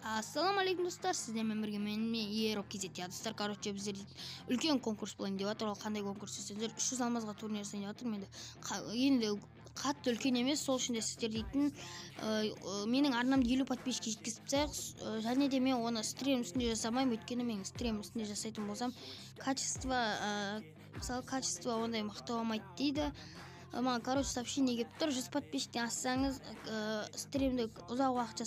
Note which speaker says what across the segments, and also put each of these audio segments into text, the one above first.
Speaker 1: Ассалаумағалейкум, достар! Сіздермен бірге мен, Еро KZ. Иә, достар, короче, біздер үлкен конкурс болайын деп жатыр. Ол қандай конкурс десеңіздер, 300 алмазға турнир жасайын деп жатырмын. Енді қатты үлкен емес, сол үшін де сіздер дейтін менің арнамды 50 подписчикке жеткізіп тастайық. Және де мен оны стрим үстінде жасамаймын, өйткені мен стрим үстінде жасайтын болсам, качество, мысалы, качество ондай мықты болмайды дейді. Маған, короче, сообщение келіп тұр: 100 подписчиктен ассаңыз, стримді ұзақ уақыт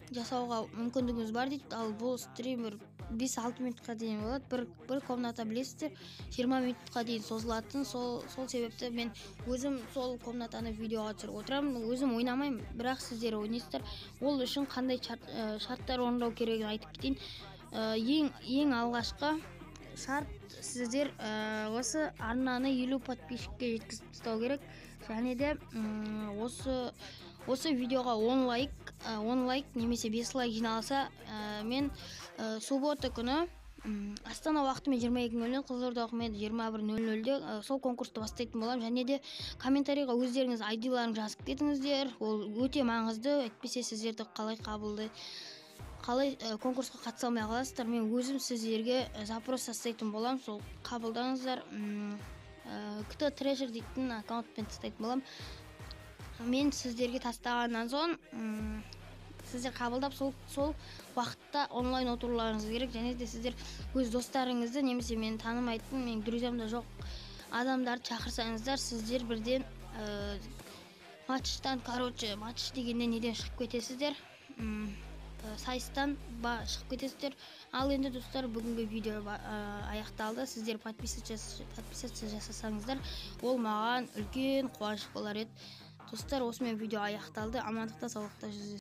Speaker 1: жасауға мүмкіндігіңіз бар дейді. Ал бұл стрим бір 5-6 минутқа дейін болады. Бір комната, білесіздер, 20 минутқа дейін созылатын. Сол себепті мен өзім сол комнатаны видеоға түсіріп отырамын. Өзім ойнамаймын, бірақ сіздер ойнайсыздар. Ол үшін қандай шарттар орындау керегін айтып кетейін. Ең алғашқы шарт: сіздер осы арнаны 50 подписчикке жеткізіп тастау керек. Және де осы видеоға 10 лайк, 10 лайк немесе 5 лайк жиналса, мен суббота күні Астана уақытымен 22:00, Қызылорда уақытымен 21:00-де сол конкурсты бастайтын боламын. Және де комментарийға өздеріңіз айдиларыңызды жазып кетіңіздер, ол өте маңызды. Әйтпесе сіздерді қалай қабылдай, қалай конкурсқа қатыса алмай қаласыздар. Мен өзім сіздерге запрос тастайтын боламын, сол қабылдаңыздар. КТ Treasure дейтін аккаунтпен тастайтын боламын. Мен сіздерге тастағаннан соң сіздер қабылдап, сол уақытта онлайн отыруларыңыз керек. Және де сіздер өз достарыңызды немесе мені танымайтын, менің друзьямда жоқ адамдарды шақырсаңыздар, сіздер бірден матчтан, короче, матч дегенде неден шығып кетесіздер, сайыстан шығып кетесіздер. Ал енді, достар, бүгінгі видео аяқталды. Сіздер подписаться жасасаңыздар, ол маған үлкен қуаныш болар еді. Достар, осымен видео аяқталды. Амандықта, саулықта жүздесіп.